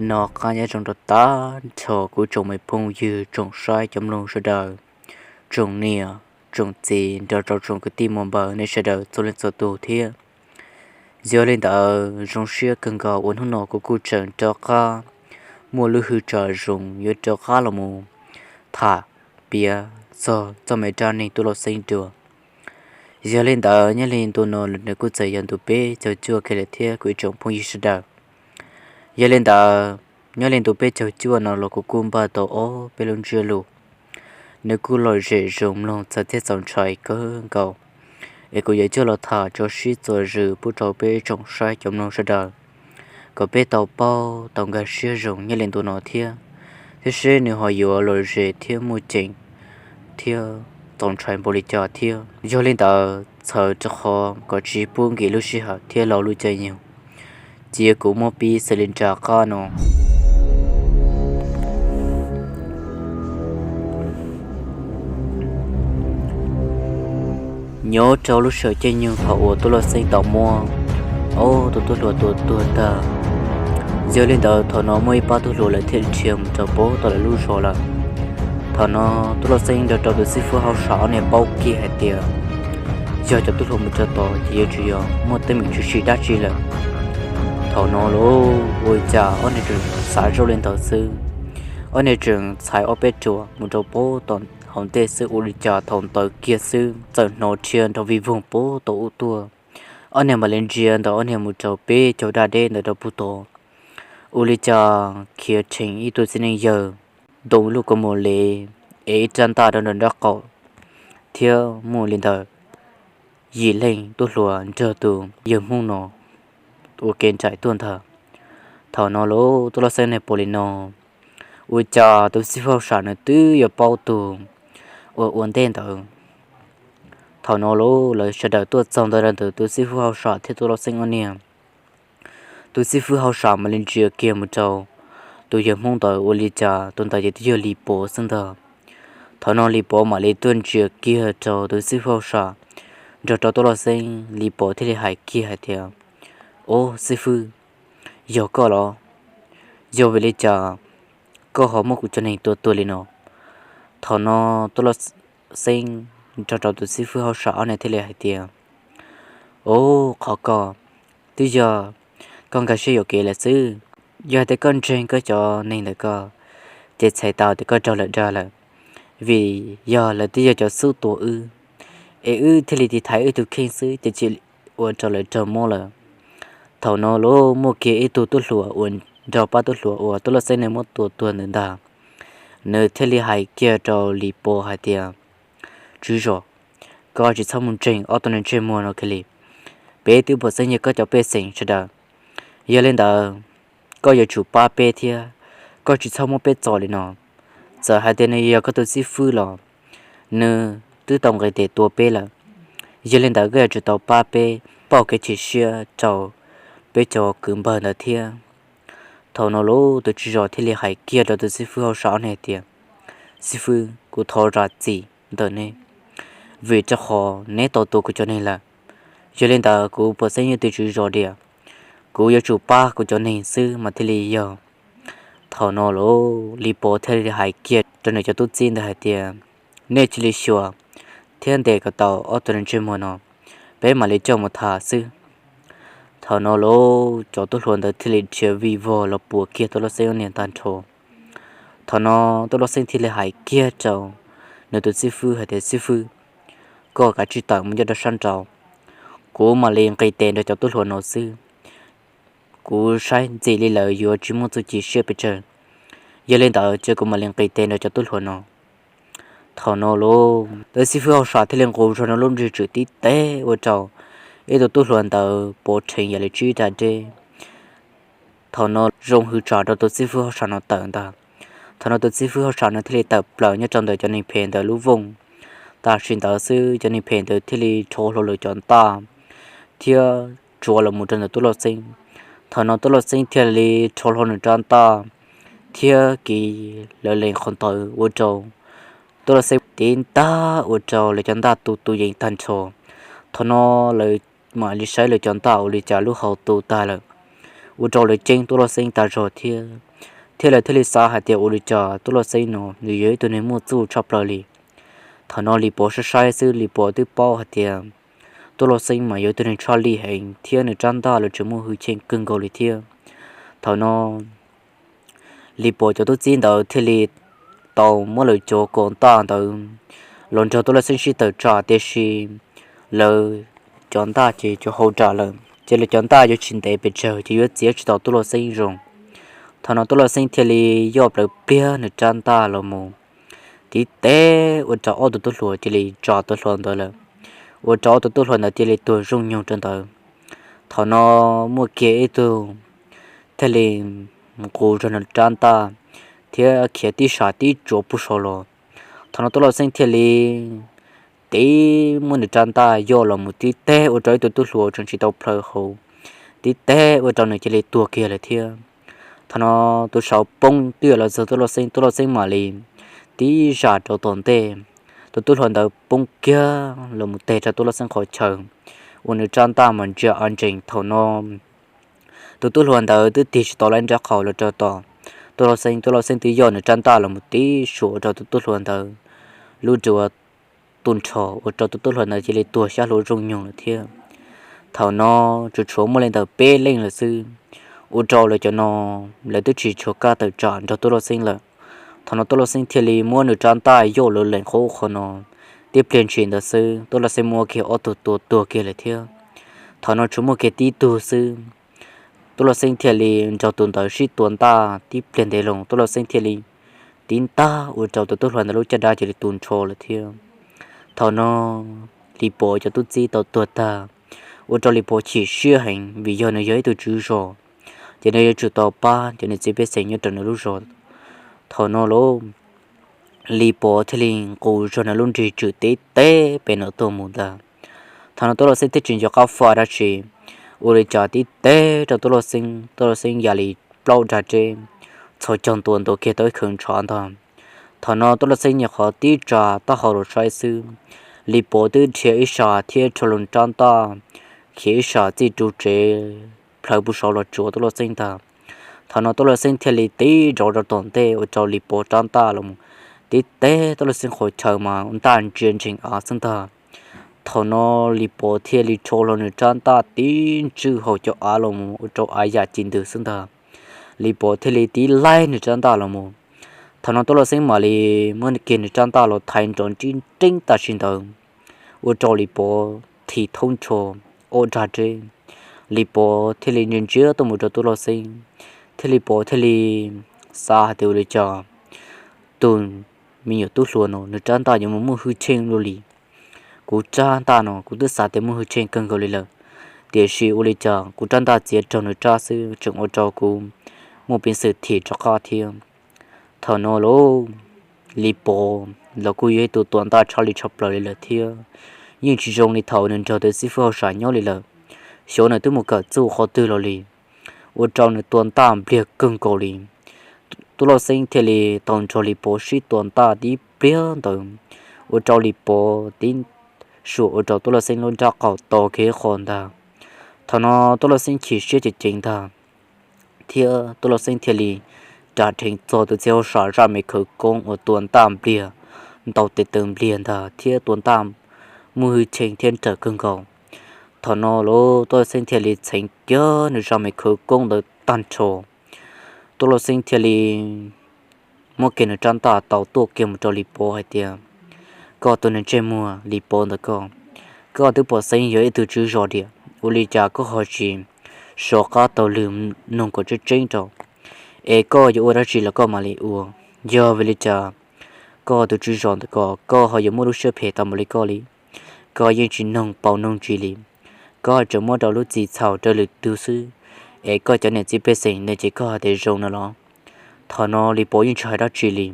Nyob zoo rau tag nrho kuv tsoom me phooj ywg tsoom saib cov mloog sawv daws, tsoom niam tsoom txiv nrog rau tsoom kwv tij muam npawg nej sawv daws txhua leej txhua tus thiab. Yog li ntawd zoo siab kawg nkaus uas hnub no kuv kuj tseem rov qab muaj lub hwj chim zoo yuav rov qab los mus tham piav txog txoj me dab neeg Tub Lauj Xeeb dua. Yog li ntawd nyob li ntu no nws kuj txawm yog ntu peb caug cuaj kiag lawm thiab kuv ib tsoom phooj ywg sawv daws. Yog li ntawd nyob li ntu peb caug cuaj no los kuv kuj npaj tau ob peb lub ntsiab lus, nws kuj lom zem zoo mloog txawv thiab txaus ntshai kawg nkaus, es kuv yuav coj los tham tso sib txuas zws pub rau peb tsoom saib cov mloog sawv daws kom peb tau paub tau nkag siab zoo nyob li ntu no thiab, thiab seb nws ho yuav lom zem thiab muaj ceem thiab txaus ntshai npaum li cas thiab. Yog li ntawd txhawm rau qhov kom tsis pub nkim lub sij hawm thiab laus lub caij nyoog, cia kuv muab pib xws li nram qab no. Nyob rau lub sij hawm caij nyoog thaum uas Tub Lauj Xeeb tau muab ob tug tub hluas tua tuag tag, yog li ntawd thaum no muaj ib pab tub hluas lawv thiaj dhia mus rau pem tom lawv lub zos lawm. Thaum no Tub Lauj Xeeb nrog rau tus xib fwb hauj sam ob niag paub kiag hais tias yog cov tub hluas mus rau tod ces yuav tsum yog muaj teeb meem tshwm sim dab tsi lawm. Thaum no los ua cas ob niag tseem xav zoj li ntawd xwb, ob niag tseem txhais ob peb ruam mus rau pem tom hauv ntej xwb, ua li cas thaum ntawd kiag xwb txawm hnov rhia nrov vij voog pem tom ub tuaj. Ob niag mam li ntsia ntawm ob niag mus rau pem caug daj deb ntawd rau puag tod, ua li cas khiav rhees ib tug txiv neej yawg ntoo lub kaus mom li, es ib rab ntaj rau nram nraub qaum, thiab muaj li ntawd yim leej tub hluas nrog tus yawg Hmoob no ua ke nraim tuaj ntag. Thaum no los Tub Lauj Xeeb niag pom li no, ua cas tus xib fwb hauj sam nws twb yuav paub tus uas ua ntej ntawd. Thaum no los lawv sawv daws tuaj txog ntawd rau ntawm tus xib fwb hauj sam thiab Tub Lauj Xeeb ob niag. Tus xib fwb hauj sam mam li ntsia kiag mus rau tus yawg Hmoob ntawd, ua li cas tus ntawd ces twb yog Lis Pov xwb ntag. Thaum no Lis Pov mam li tuaj ntsia kiag rau tus xib fwb hauj sam nrog rau Tub Lauj Xeeb, Lis Pov thiaj li hais kiag hais tias, Ob, xib fwb, yog koj los? Yog vim li cas koj ho muab kuv cov neeg tua tuag li no? Thaum no Tub Lauj Xeeb nrog rau tus xib fwb hauj sam ob niag thiaj li hais tias, Ob, qhov ko twb yog koj nkag siab yuam kev lawm xwb. Yog hais tias koj ntseeg koj cov neeg ntawd ko, ces txhais tau tias koj raug lawv dag lawm, vim yog lawv twb yog cov xub tua wb, es wb thiaj li tiv thaiv wb tus kheej xwb ces tsis ua rau lawv raug mob lawm. Thaum no los muaj kiag ib tug tub hluas uas nrog pab tub hluas uas Tub Lauj Xeeb nws muab tua tuag ntawd ntag, nws thiaj li hais kiag rau Lis Pov hais tias, Tswv zos, koj tsis txhob mus ntseeg ob tug neeg ntsej muag no kiag li. Peb twb pom xeeb yog koj cov pej xeem sawv daws, yog li ntawd koj yuav tsum pab peb thiab, koj tsis txhob muab peb txo li no. Txawm hais tias nws yog koj tus xib fwb los nws twb tau nqis tes tua peb lawm, yog li ntawd koj yuav tsum tau pab peb pauj kev chim siab rau peb cov kwv npawg ntawd thiab. Thaum no los tus tswv zos thiaj li hais kiag rau tus xib fwb hauj sam ob niag tias, Xib fwb, kuv thov zam txim ntawm neb, vim rau qhov neb tau tua kuv cov neeg lawm. Yog li ntawd kuv pom xeeb yog tus tswv zos tias kuv yuav tsum pab kuv cov neeg xwb mas thiaj li yog. Thaum no los Lis Pov thiaj li hais kiag rau nws cov tub txib ntawd hais tias, Nej cia li xyuas thiab ntes kom tau ob tug neeg ntsej muag no, peb mam li coj mus tham xwb. Thaum no los cov tub hluas ntawd thiaj li dhia vij vog los puas kiag Tub Lauj Xeeb ob niag tag nrho. Thaum no Tub Lauj Xeeb thiaj li hais kiag rau nws tus xib fwb hais tias, Xib fwb, koj kav tsij tawm mus nyob rau sab nraud, kuv mam li nqis tes nrog cov tub hluas no xwb. Kuv saib ntxim li lawv yuav tsis muaj txuj ci siab pes tsawg, yog li ntawd cia kuv mam li nqis tes nrog cov tub hluas no. Thaum no los tus xib fwb hauj sam thiaj li nqus zog nws lub nrig tswm tib teg ua rau ib tug tub hluas ntawd pov rhees yam li tsib rab dej. Thaum no zoo hwv tsam rau tus xib fwb hauj sam no tawm ntag. Thaum no tus xib fwb hauj sam no thiaj li tawm plaws nyob rau ntawm cov neeg phem ntawd lub vooj. Tam sim ntawd xwb cov neeg phem ntawd thiaj li rho hlo lawv cov ntaj thiab tsuav los mus rau ntawm Tub Lauj Xeeb. Thaum no Tub Lauj Xeeb thiaj li rho hlo nws rab ntaj thiab kiv lawv lees qhov ntawd ua rau Tub Lauj Xeeb tiv ntaj ua rau lawv cov ntaj tu tu yees tag nrho. Thaum no lawv mam li saib lawv cov ntaj ua li cas lub hau tu tag lawm, ua rau lawv ceeb Tub Lauj Xeeb tag zog thiab thiab lawv thiaj li xav hais tias ua li cas Tub Lauj Xeeb no nws yog ib tug neeg muaj txuj tshaj plaws li. Thaum no Lis Pov saib saib xwb, Lis Pov twb paub hais tias Tub Lauj Xeeb mas yog ib tug neeg tshaj lij heev thiab nws rab ntaj los tseem muaj hwj chim kawg nkaus li thiab. Thaum no Lis Pov cov tub txib ntawd thiaj li tau muab lawv cov ko ntaj ntawd los nrog Tub Lauj Xeeb sib tawm tsam, tiam sis lawv cov ntaj ces cov hau ras lawm ces lawv cov ntaj yuav tsis ntev pes tsawg ces yuav txiav tsis tau Tub Lauj Xeeb zoo. Thaum no Tub Lauj Xeeb thiaj li yoj plawv pliag nws rab ntaj los mus tib teg ua rau ob tug tub hluas cia li tsa tub hluas ntawd lawm, ua rau ob tug tub hluas ntawd cia li tuag zoo nyoog rau ntawd. Thaum no muaj kiag ib tug thiaj li nqus zog nws rab ntaj thiab khiav tib sam tib tsuav puag saud los. Thaum no Tub Lauj Xeeb thiaj li tib muab nws rab ntaj yoj los mus tib teg ua rau ib tug tub hluas tseem tsis tau plhaw hauv, tib teg ua rau nws cia li tuag kiag lawm thiab. Thaum no tus saud poob twb yuav los txog Tub Lauj Xeeb, Tub Lauj Xeeb mam li tib zam rau tom ntej, tus tub hluas ntawd poob kiag los mus teg rau Tub Lauj Xeeb qhov chaw, ua nws rab ntaj mas ntsia a ntsees. Thaum no tus tub hluas ntawd twb tig tsis tau lawm nraub qaum los rau tom Tub Lauj Xeeb, Tub Lauj Xeeb twb yoj nws rab ntaj los mus tib suas ua rau tus tub hluas ntawd lub nruas tu nrho, ua rau tus tub hluas ntawd cia li tuag xyab hlua zoo nyoog lawm thiab. Thaum no tsuas tshuav muaj li ntawm peb leej lawm xwb, ua rau lawv cov no lawv twb tsis tshuav kab tawm tsam nrog Tub Lauj Xeeb lawm. Thaum no Tub Lauj Xeeb thiaj li muab nws rab ntaj yoj lawv lees qhov ub qhov no, tib pliag ntshis ntawd xwb Tub Lauj Xeeb muab kiag ob tug tua tuag kiag lawm thiab. Thaum no tsuas muaj kiag tib tug xwb, Tub Lauj Xeeb thiaj li nrog tus ntawd sib tua ntaj tib pliag ntev los Tub Lauj Xeeb thiaj li tib ntaj ua rau tus tub hluas ntawd lub caj dab cia li tu nrho lawm thiab. Thaum no Lis Pov cov tub txib tau tuag tag, ua rau Lis Pov chim siab heev vim yog nws yog ib tug tswv zos, ces nws yuav tsum tau pab cov niam txiv pej xeem nyob rau nws lub zos. Thaum no lauj, Lis Pov thiaj li nqus zog nws lub nrig tswm tib teg pem no tuaj mus ntag. Thaum no Tub Lauj Xeeb thiaj tsis nco qab faj dab tsi, ua li cas tib teg rau Tub Lauj Xeeb, Tub Lauj Xeeb ya li plaub dag reb, txhos caug ntua ntua kiag tau ib khawv ntshav ntag. Thaum no Tub Lauj Xeeb nyuam qhuav tib tsa taub hau los saib xwb, Lis Pov twb dhia ib sab thiab rho lub rab ntaj khiav ib sab txij ru tsev plhaw puag saud los tsuav Tub Lauj Xeeb ntag. Thaum no Tub Lauj Xeeb thiaj li tib nrov rau tom ntej ua rau Lis Pov rab ntaj los mus tib teg Tub Lauj Xeeb qhov chaw mas ntaj ntsia ntsees av xwb ntag. Thaum no Lis Pov thiaj li rho hlo nws rab ntaj tib ntswj hauv cov av los mus ua rau av yam ci ntws xwb ntag. Lis Pov thiaj li tib laig nws rab ntaj los mus. Thaum no Tub Lauj Xeeb mam li muab kiag nws rab ntaj los thaiv nrov nrib nreeb tam sim ntawd, ua rau Lis Pov thim thoob nrho ob dag reb. Lis Pov thiaj li ntsia ntsia tuaj mus rau Tub Lauj Xeeb, thiab Lis Pov thiaj li xav hais tias ua li cas tus me nyuam tub hluas no nws rab ntaj yuav mus muaj hwj chim luaj li. Kuv rab ntaj no kuv twb xav tias muaj hwj chim kawg nkaus li lawm, tiam sis ua li cas kuv rab ntaj txiav raug nws rab xwb tseem ua rau kuv muaj peev xwm thim rov qab thiab. Thaum no lauj, Lis Pov los kuj yog ib tug tua ntaj tshaj li tshaj plaws li lawm thiab, yeej tsis zoo li thaum nws nrog tus xib fwb hauj sam nyob li lawm. Xyov nws twb mus kawm txuj qhov twg los li, ua rau nws tua ntaj npliag kawg nkaus li. Tub Lauj Xeeb thiaj li tau nrog Lis Pov sib tua ntaj tib pliag ntawd, ua rau Lis Pov tib suam ua rau Tub Lauj Xeeb lub nraub qaum to kiag qho ntag. Thaum no Tub Lauj Xeeb chim siab ceev ceev ntag, thiab Tub Lauj Xeeb thiaj li ras dheev txog tus txiv hauj sam zaj me khawv koob uas tua ntaj npliag ntau tes taw npliag ntag thiab tua ntaj muaj hwj chim thiab nrawm kawg nkaus. Thaum no lauj, Tub Lauj Xeeb thiaj li txheev kiag nws zaj me khawv koob ntawd tag nrho. Tub Lauj Xeeb thiaj li muab kiag nws rab ntaj tau tuaj kiag mus rau Lis Pov hais tias, koj tus neeg ntsej muag Lis Pov ntawd koj, koj twb pom xeeb yog ib tug tswv zos diam, ua li cas koj ho tsis sov qab taug lw noog kom tseeb tseeb rau, es koj yuav ua dab tsi los koj mam li ua? Yog vim li cas koj tus tswv zos ntawd koj, koj ho yuav muaj lub siab phem tau npaum li koj li? Koj yeej tsis noog paus noog ntsis li, koj tseem muab rau lub txim txhaum rau lwm tus xwb, es koj cov niam txiv pej xeem ntawd ces koj hais tias zoo no los? Thaum no Lis Pov yeej tsis hais dab tsi li,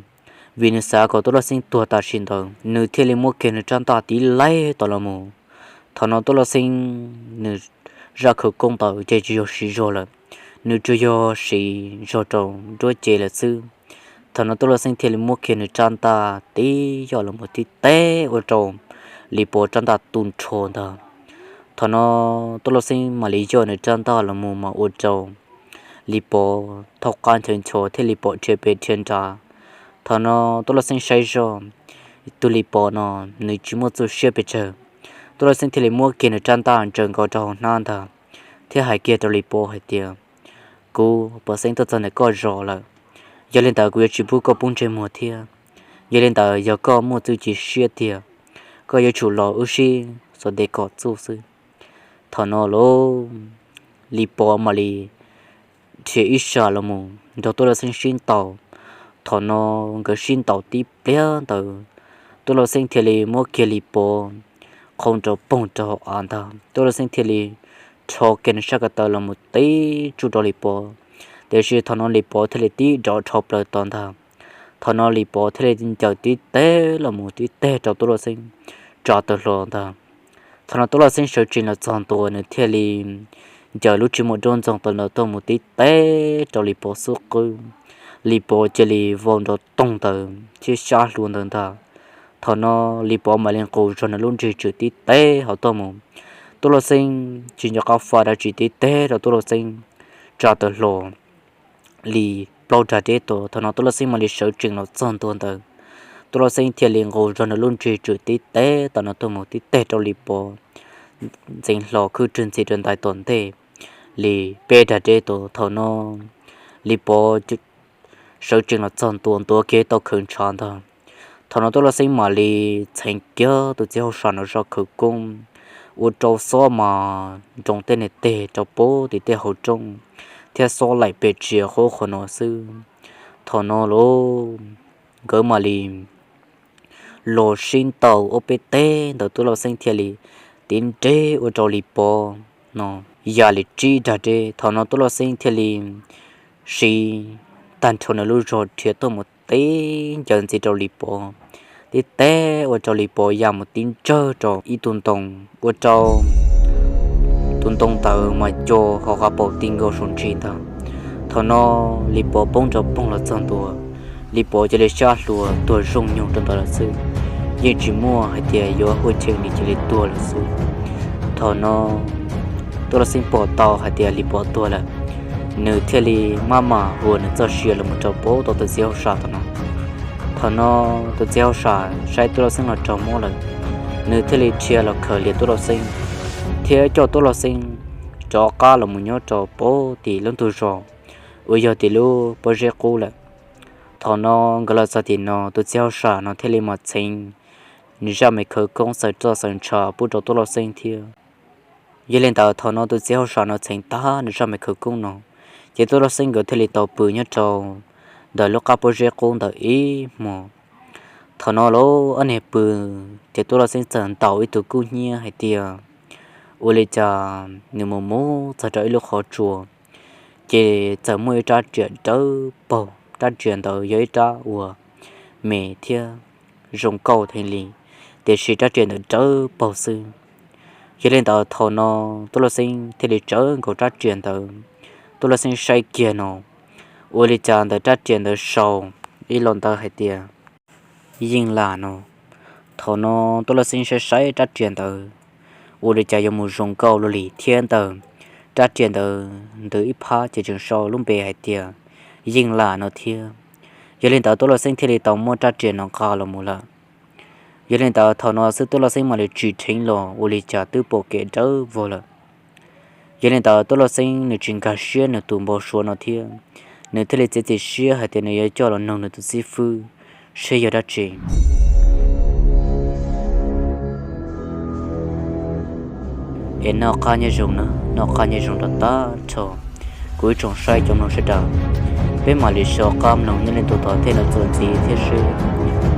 vim nws xav kom Tub Lauj Xeeb tuag tam sim ntawd, nws thiaj li muab kiag nws rab ntaj tiv laib tom los mus. Thaum no Tub Lauj Xeeb nws zaj khawv koob ntawd ces tsis yog siv zog lawm, nws tsuas yog siv zog rau nruab cev lawm xwb. Thaum no Tub Lauj Xeeb thiaj li muab kiag nws rab ntaj tib yoj los mus tib teg ua rau Lis Pov rab ntaj tu nrho ntag. Thaum no Tub Lauj Xeeb mam li yoj nws rab ntaj los mus mas ua rau Lis Pov thaub qab nchaws nchos thiaj li pom rhiav pem rhiav nrad. Thaum no Tub Lauj Xeeb saib zoj, tus Lis Pov no nws tsis muaj txuj siab pes tsawg. Tub Lauj Xeeb thiaj li muab kiag nws rab ntaj ntsaws nkaus rau hauv hnab ntag, thiab hais kiag rau Lis Pov hais tias, Kuv Pov Xeeb tuaj txog ntawm koj zos lawm, yog li ntawd kuv yuav tsis pub koj poob ntsej muag thiab. Yog li ntawd yog koj muaj txuj ci siab tiag, koj yuav tsum los wb sib xos ntes kom txuj xwb. Thaum no lauj, Lis Pov mam li rhiav ib sab los mus nrog Tub Lauj Xeeb sib ntaus. Thaum no nkawd sib ntaus tib pliag ntawd, Tub Lauj Xeeb thiaj li muab kiag Lis Pov qhau nrov poog rau hauv av ntag. Tub Lauj Xeeb thiaj li rho kiag nws sab ko taw los mus tib tsuj rau Lis Pov, tiam sis thaum no Lis Pov thiaj li tib dov rho plaws tod ntag. Thaum no Lis Pov thiaj li ncaws tib teg los mus tib teg rau Tub Lauj Xeeb tsa tawm hlo ntag. Thaum no Tub Lauj Xeeb sawv tsees los txog ntua, nws thiaj li ncaws lub tsib muaj dub ntxoog tawm ntawd tuaj mus tib teg rau Lis Pov xub qwb. Lis Pov cia li vau nrov toog ntawd thiab sab hlua ntawd ntag. Thaum no Lis Pov mam li nqus zog nws lub nrig tswm tib teg hauv tuaj mus. Tub Lauj Xeeb tsis nco qab faj dab tsi, tib teg rau Tub Lauj Xeeb tsa tawm hlo li plaub dag deb tod. Thaum no Tub Lauj Xeeb mam li sawv tsees los txog ntua ntawd, Tub Lauj Xeeb thiaj li nqus zog nws lub nrig tswm tib teg tom no tuaj mus tib teg rau Lis Pov ntxeev hlo khwb rwg ntxhi rau ntais tom ntej li peb dag deb tod. Thaum no Lis Pov sawv tsees los txog ntua, ntuav kiag tau khawv ntshav ntag. Thaum no Tub Lauj Xeeb mam li txheev kiag tus txiv hauj sam no zaj khawv koob ua rau xob mas nroo tej niag teg rau puag tim tej hauv roob, thiab xob laim pes tsia qhuav qhuav no xwb. Thaum no lauj, nkawd mam li los sib ntaus ob peb teg ntawd, Tub Lauj Xeeb thiaj li tiv nreg ua rau Lis Pov no ya li tsib dag deb. Thaum no Tub Lauj Xeeb thiaj li siv tag nrho nws lub zog rhiav tuaj mus tib ncaws ntxiv rau Lis Pov, tib teg ua rau Lis Pov ya mus tib ntsawg rau ib tug ntoo, ua rau tus ntoo ntawd mas co hauv qab paus ti nkaus saum ntsis ntag. Thaum no Lis Pov poob nrov poog los txog ntua, Lis Pov cia li sab hlua tuag zooj nyoog rau ntawd lawm xwb, yeej tsis muaj hais tias yuav huaj cheej li, cia li tuag lawm xwb. Thaum no Tub Lauj Xeeb pom tau hais tias Lis Pov tuag lawm, nws thiaj li maj mam hu nws txoj sia los mus rau puag tom tus txiv hauj sam tom no. Thaum no tus txiv hauj sam saib Tub Lauj Xeeb los raug mob lawm, nws thiaj li dhia los khaws lias Tub Lauj Xeeb, thiab coj Tub Lauj Xeeb rov qab los mus nyob rau puag tim lub ntug zos uas yog tim lub pob zeb qub lawm. Thaum no nkawd los txog tim no, tus txiv hauj sam no thiaj li mam txheev nws zaj me khawv koob xaws roj xaws ntsha pub rau Tub Lauj Xeeb thiab. Yog li ntawd thaum no tus txiv hauj sam no txheev tag nws zaj me khawv koob no, ces Tub Lauj Xeeb nkawd thiaj li tau pw nyob rau ntawm lub qab pob zeb qub ntawd ib hmos. Thaum no lawv ob niag pw, ces Tub Lauj Xeeb txawm ntaus ib tug kub hnyiab hais tias ua li cas nws mus mus txog rau ib lub qhov tsua, ces txawm muaj ib rab riam dawb paug. Rab riam ntawd yog ib rab uas me thiab zoo nkauj heev li, tiam sis rab riam ntawd dawb paug xwb. Yog li ntawd thaum no Tub Lauj Xeeb thiaj li tsawv nkaus rab riam ntawd. Tub Lauj Xeeb saib kiag no, ua li cas ntawm rab riam ntawd sau ib lo ntawv hais tias Yeej Lam no. Thaum no Tub Lauj Xeeb saib saib rab riam ntawd, ua li cas yuav mus zoo nkauj luaj li thiab ntawm rab riam ntawd ntws ib phab ces tseem sau lub npe hais tias Yeej Lam no thiab. Yog li ntawd Tub Lauj Xeeb thiaj li tau muab rab riam no nqa los mus lawm. Yog li ntawd thaum no xwb Tub Lauj Xeeb mam li tsim dheev los ua li cas twb pom kev dawb vog lawm. Yog li ntawd Tub Lauj Xeeb nws tsis nkag siab nws tus npau suav no thiab, nws thiaj li txiav txim siab hais tias nws yuav coj los nug nws tus xib fwb seb yog dab tsi. Es noj qab nyob zoo na, noj qab nyob zoo rau tag nrho kuv ib tsoom saib cov mloog sawv daws. Peb mam li soj qab mloog nyob li ntu tom ntej no txuas ntxiv thiab seb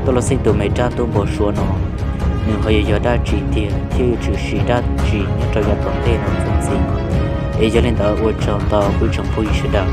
Tub Lauj Xeeb tus me dab ntub npau suav no nws ho yuav yog dab tsi tiag thiab yuav tshwm sim dab tsi nyob rau yav tom ntej no txuas ntxiv. Es yog li ntawd ua tsaug ntau kuv ib tsoom phooj ywg sawv daws.